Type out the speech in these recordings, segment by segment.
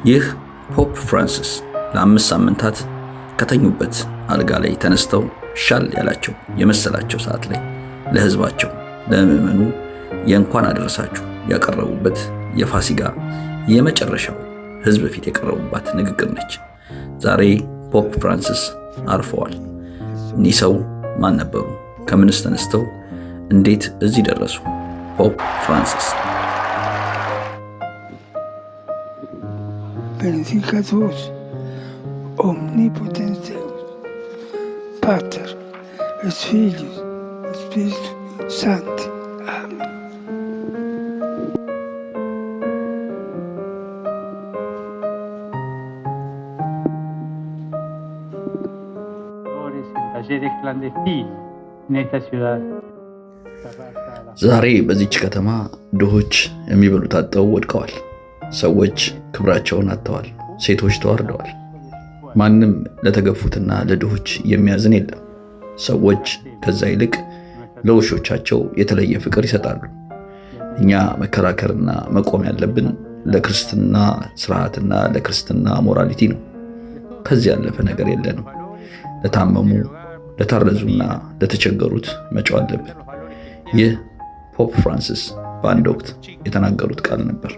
ይህ Pope ፍራንሲስ ለ5 ሳምንታት ከተኙበት አልጋ ላይ ተነስተው ሻል ያላቸው የመሰላቸው ሰዓት ላይ ለሕዝባቸው፣ ለምዕመኑ የእንኳን አደረሳችሁ ያቀረቡበት የፋሲካ የመጨረሻው ሕዝብ ፊት የቀረቡባት ንግግር ነች። ዛሬ Pope ፍራንሲስ አርፈዋል። እኒህ ሰው ማን ነበሩ? ከምንስ ተነስተው እንዴት እዚህ ደረሱ? Pope ፍራንሲስ። Benedicat vos, omnipotens Deus, Pater, et Filius, et Spiritus Sancti. Amen. En talleres clandestinos en esta ciudad. ዛሬ በዚች ከተማ ድሆች የሚበሉት አጥተው ወድቀዋል። ሰዎች ክብራቸውን አጥተዋል። ሴቶች ተዋርደዋል። ማንም ለተገፉትና ለድሆች የሚያዝን የለም። ሰዎች ከዛ ይልቅ ለውሾቻቸው የተለየ ፍቅር ይሰጣሉ። እኛ መከራከርና መቆም ያለብን ለክርስትና ስርዓትና ለክርስትና morality ነው። ከዚህ ያለፈ ነገር የለንም። ለታመሙ፣ ለታረዙና ለተቸገሩት መጮህ አለብን። ይህ Pope ፍራንሲስ በአንድ ወቅት የተናገሩት ቃል ነበር።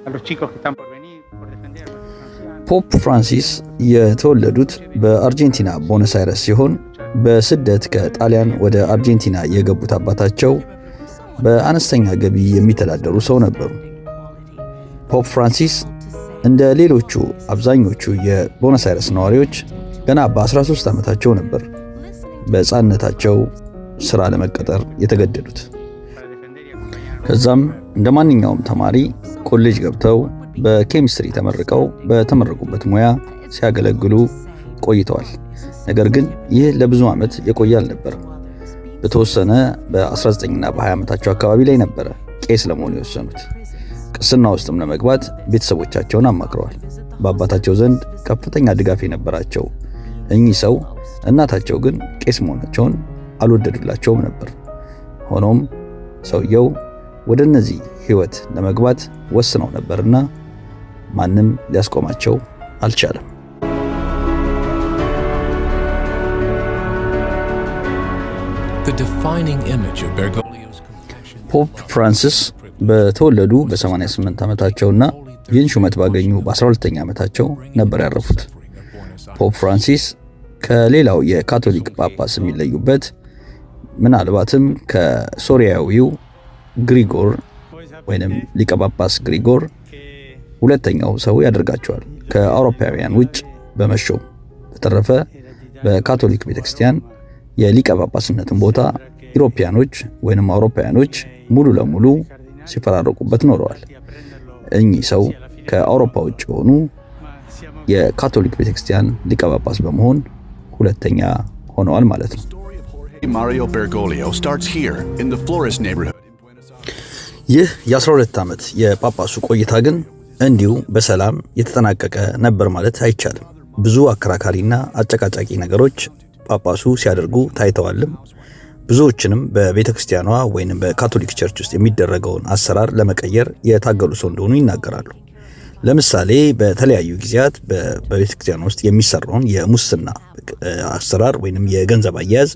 A los chicos que están por venir, por defender a nuestros ancianos. Pope ፍራንሲስ የተወለዱት በአርጀንቲና ቦነስ አይረስ ሲሆን በስደት ከጣሊያን ወደ አርጀንቲና የገቡት አባታቸው በአነስተኛ ገቢ የሚተዳደሩ ሰው ነበሩ። Pope ፍራንሲስ እንደ ሌሎቹ አብዛኞቹ የቦነስ አይረስ ነዋሪዎች ገና በ13 ዓመታቸው ነበር በሕፃንነታቸው ሥራ ለመቀጠር የተገደዱት። ከዛም እንደ ማንኛውም ተማሪ ኮሌጅ ገብተው በኬሚስትሪ ተመርቀው በተመረቁበት ሙያ ሲያገለግሉ ቆይተዋል። ነገር ግን ይህ ለብዙ ዓመት የቆየ አልነበረም። በተወሰነ በ19ና በ20 ዓመታቸው አካባቢ ላይ ነበረ ቄስ ለመሆን የወሰኑት። ቅስና ውስጥም ለመግባት ቤተሰቦቻቸውን አማክረዋል። በአባታቸው ዘንድ ከፍተኛ ድጋፍ የነበራቸው እኚህ ሰው እናታቸው ግን ቄስ መሆናቸውን አልወደዱላቸውም ነበር። ሆኖም ሰውየው ወደ እነዚህ ህይወት ለመግባት ወስነው ነበርና ማንም ሊያስቆማቸው አልቻለም። The defining image of Bergoglio's confession Pope ፍራንሲስ በተወለዱ በ88 ዓመታቸውና ይህን ሹመት ባገኙ በ12ኛ ዓመታቸው ነበር ያረፉት። Pope ፍራንሲስ ከሌላው የካቶሊክ ጳጳስ የሚለዩበት ምናልባትም ከሶሪያዊው ግሪጎር ወይንም ሊቀ ጳጳስ ግሪጎር ሁለተኛው ሰው ያደርጋቸዋል ከአውሮፓውያን ውጭ በመሾም። በተረፈ በካቶሊክ ቤተክርስቲያን የሊቀ ጳጳስነትን ቦታ ኢሮፒያኖች ወይንም አውሮፓውያኖች ሙሉ ለሙሉ ሲፈራረቁበት ኖረዋል። እኚህ ሰው ከአውሮፓ ውጭ የሆኑ የካቶሊክ ቤተክርስቲያን ሊቀ ጳጳስ በመሆን ሁለተኛ ሆነዋል ማለት ነው። Mario Bergoglio starts here in the Flores neighborhood. ይህ የ12 ዓመት የጳጳሱ ቆይታ ግን እንዲሁ በሰላም የተጠናቀቀ ነበር ማለት አይቻልም። ብዙ አከራካሪና አጨቃጫቂ ነገሮች ጳጳሱ ሲያደርጉ ታይተዋልም። ብዙዎችንም በቤተ ክርስቲያኗ ወይም በካቶሊክ church ውስጥ የሚደረገውን አሰራር ለመቀየር የታገሉ ሰው እንደሆኑ ይናገራሉ። ለምሳሌ በተለያዩ ጊዜያት በቤተ ክርስቲያኗ ውስጥ የሚሰራውን የሙስና አሰራር ወይም የገንዘብ አያያዝ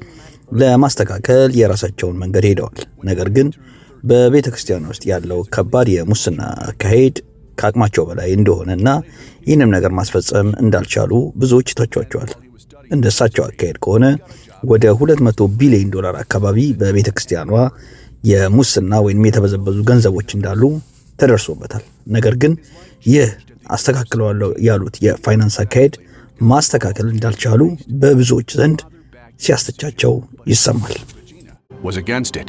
ለማስተካከል የራሳቸውን መንገድ ሄደዋል። ነገር ግን በቤተ ክርስቲያኗ ውስጥ ያለው ከባድ የሙስና አካሄድ ከአቅማቸው በላይ እንደሆነ እና ይህንም ነገር ማስፈጸም እንዳልቻሉ ብዙዎች ይተቿቸዋል። እንደ እሳቸው አካሄድ ከሆነ ወደ 200 ቢሊዮን ዶላር አካባቢ በቤተ ክርስቲያኗ የሙስና ወይም የተበዘበዙ ገንዘቦች እንዳሉ ተደርሶበታል። ነገር ግን ይህ አስተካክለዋለሁ ያሉት የፋይናንስ አካሄድ ማስተካከል እንዳልቻሉ በብዙዎች ዘንድ ሲያስተቻቸው ይሰማል። Was against it.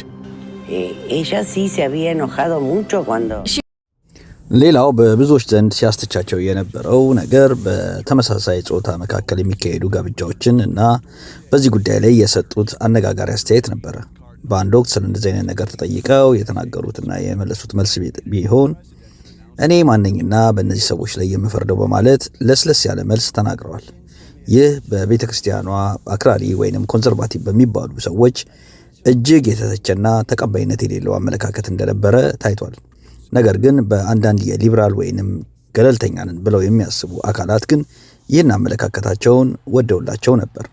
Ella sí se había enojado mucho cuando ሌላው በብዙዎች ዘንድ ሲያስተቻቸው የነበረው ነገር በተመሳሳይ ጾታ መካከል የሚካሄዱ ጋብቻዎችን እና በዚህ ጉዳይ ላይ የሰጡት አነጋጋሪ አስተያየት ነበረ። በአንድ ወቅት ስለ እንደዚህ አይነት ነገር ተጠይቀው የተናገሩትና የመለሱት መልስ ቢሆን "እኔ ማነኝና በእነዚህ ሰዎች ላይ የምፈርደው?" በማለት ለስለስ ያለ መልስ ተናግረዋል። ይህ በቤተ ክርስቲያኗ አክራሪ ወይንም conservative በሚባሉ ሰዎች እጅግ የተተቸና ተቀባይነት የሌለው አመለካከት እንደነበረ ታይቷል። ነገር ግን በአንዳንድ የሊበራል ወይንም ገለልተኛ ነን ብለው የሚያስቡ አካላት ግን ይህን አመለካከታቸውን ወደውላቸው ነበር።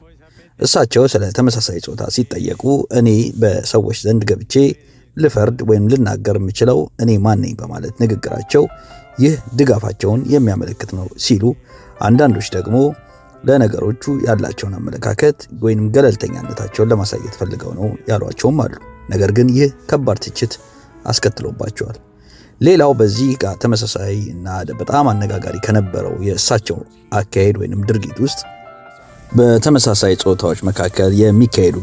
እሳቸው ስለ ተመሳሳይ ጾታ ሲጠየቁ እኔ በሰዎች ዘንድ ገብቼ ልፈርድ ወይም ልናገር የምችለው እኔ ማን ነኝ በማለት ንግግራቸው ይህ ድጋፋቸውን የሚያመለክት ነው ሲሉ፣ አንዳንዶች ደግሞ ለነገሮቹ ያላቸውን አመለካከት ወይም ገለልተኛነታቸውን ለማሳየት ፈልገው ነው ያሏቸውም አሉ። ነገር ግን ይህ ከባድ ትችት አስከትሎባቸዋል። ሌላው በዚህ ጋር ተመሳሳይ እና በጣም አነጋጋሪ ከነበረው የእሳቸው አካሄድ ወይንም ድርጊት ውስጥ በተመሳሳይ ጾታዎች መካከል የሚካሄዱ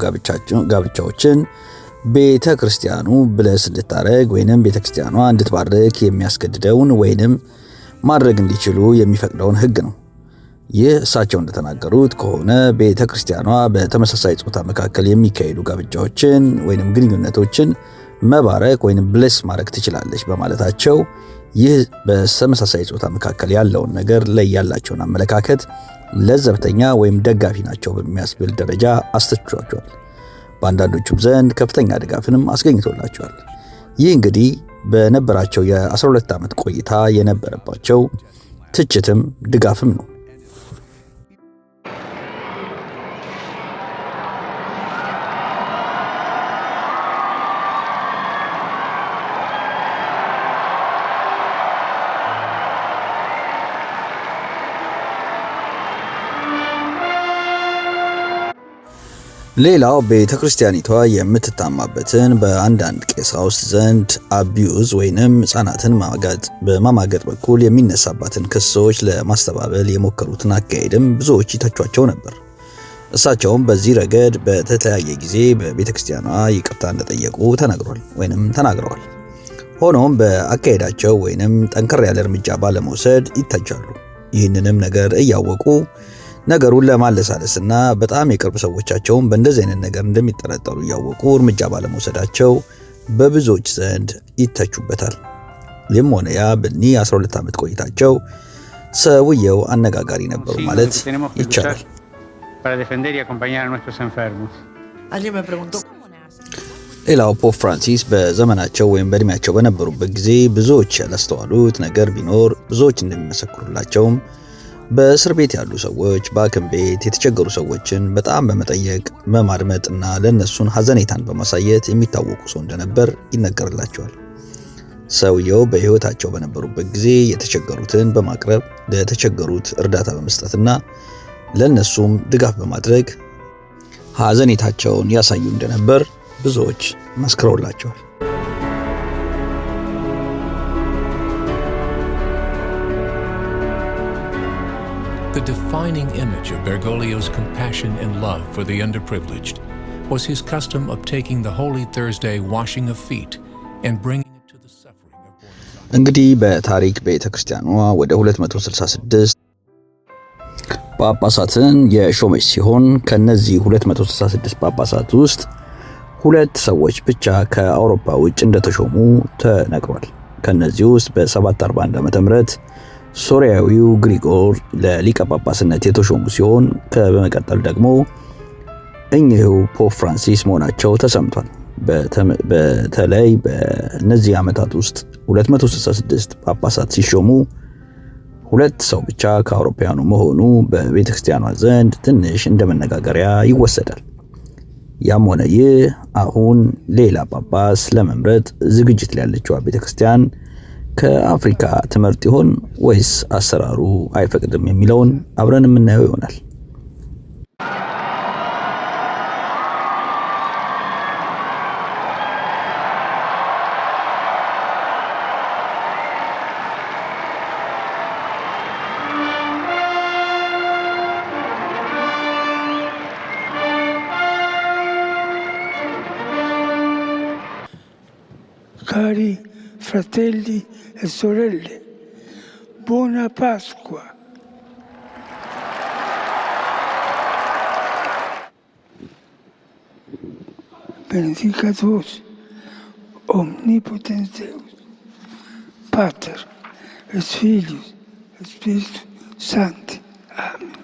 ጋብቻዎችን ቤተ ክርስቲያኑ bless እንድታረግ ወይንም ቤተ ክርስቲያኗ እንድትባርክ የሚያስገድደውን ወይንም ማድረግ እንዲችሉ የሚፈቅደውን ሕግ ነው። ይህ እሳቸው እንደተናገሩት ከሆነ ቤተ ክርስቲያኗ በተመሳሳይ ጾታ መካከል የሚካሄዱ ጋብቻዎችን ወይንም ግንኙነቶችን መባረክ ወይንም bless ማድረግ ትችላለች በማለታቸው ይህ በተመሳሳይ ጾታ መካከል ያለውን ነገር ላይ ያላቸውን አመለካከት ለዘብተኛ ወይም ደጋፊ ናቸው በሚያስብል ደረጃ አስተችቷቸዋል። በአንዳንዶቹም ዘንድ ከፍተኛ ድጋፍንም አስገኝቶላቸዋል። ይህ እንግዲህ በነበራቸው የ12 ዓመት ቆይታ የነበረባቸው ትችትም ድጋፍም ነው። ሌላው ቤተ ክርስቲያኒቷ የምትታማበትን በአንዳንድ ቀሳውስት ዘንድ abuse ወይንም ሕፃናትን በማማገጥ በኩል የሚነሳባትን ክሶች ለማስተባበል የሞከሩትን አካሄድም ብዙዎች ይተቿቸው ነበር። እሳቸውም በዚህ ረገድ በተለያየ ጊዜ በቤተ ክርስቲያኗ ይቅርታ እንደጠየቁ ተነግሯል ወይንም ተናግረዋል። ሆኖም በአካሄዳቸው ወይንም ጠንከር ያለ እርምጃ ባለመውሰድ ይተቻሉ። ይህንንም ነገር እያወቁ ነገሩን ለማለሳለስና በጣም የቅርብ ሰዎቻቸውን በእንደዚህ አይነት ነገር እንደሚጠረጠሩ እያወቁ እርምጃ ባለመውሰዳቸው በብዙዎች ዘንድ ይተቹበታል። ይህም ሆነ ያ በእኒህ 12 ዓመት ቆይታቸው ሰውየው አነጋጋሪ ነበሩ ማለት ይቻላል። Para defender y acompañar a nuestros enfermos. Alguien me preguntó. ሌላው ፖፕ ፍራንሲስ በዘመናቸው ወይም በእድሜያቸው በነበሩበት ጊዜ ብዙዎች ያላስተዋሉት ነገር ቢኖር ብዙዎች እንደሚመሰክሩላቸውም በእስር ቤት ያሉ ሰዎች፣ በሐኪም ቤት የተቸገሩ ሰዎችን በጣም በመጠየቅ በማድመጥና ለእነሱን ሀዘኔታን በማሳየት የሚታወቁ ሰው እንደነበር ይነገርላቸዋል። ሰውየው በሕይወታቸው በነበሩበት ጊዜ የተቸገሩትን በማቅረብ፣ ለተቸገሩት እርዳታ በመስጠትና ለእነሱም ድጋፍ በማድረግ ሀዘኔታቸውን ያሳዩ እንደነበር ብዙዎች መስክረውላቸዋል። The defining image of Bergoglio's compassion and love for the underprivileged was his custom of taking the Holy Thursday washing of feet and bringing it to the suffering of Buenos Aires. እንግዲህ በታሪክ ቤተ ክርስቲያኗ ወደ 266 ጳጳሳትን የሾመች ሲሆን ከነዚህ 266 ጳጳሳት ውስጥ ሁለት ሰዎች ብቻ ከአውሮፓ ውጭ እንደተሾሙ ተነግሯል። ከነዚህ ውስጥ በ741 ዓ.ም ሶሪያዊው ግሪጎር ለሊቀ ጳጳስነት የተሾሙ ሲሆን በመቀጠል ደግሞ እኚሁ ፖፕ ፍራንሲስ መሆናቸው ተሰምቷል። በተለይ በእነዚህ ዓመታት ውስጥ 266 ጳጳሳት ሲሾሙ ሁለት ሰው ብቻ ከአውሮፓውያኑ መሆኑ በቤተ ክርስቲያኗ ዘንድ ትንሽ እንደ መነጋገሪያ ይወሰዳል። ያም ሆነ ይህ አሁን ሌላ ጳጳስ ለመምረጥ ዝግጅት ላይ ያለችዋ ቤተ ክርስቲያን ከአፍሪካ ትመርጥ ይሆን ወይስ አሰራሩ አይፈቅድም የሚለውን አብረን የምናየው ይሆናል። Cari fratelli e sorelle, buona Pasqua! Benedicat vos, omnipotens Deus, Pater, et Filius, et Spiritus Sancti. Amen.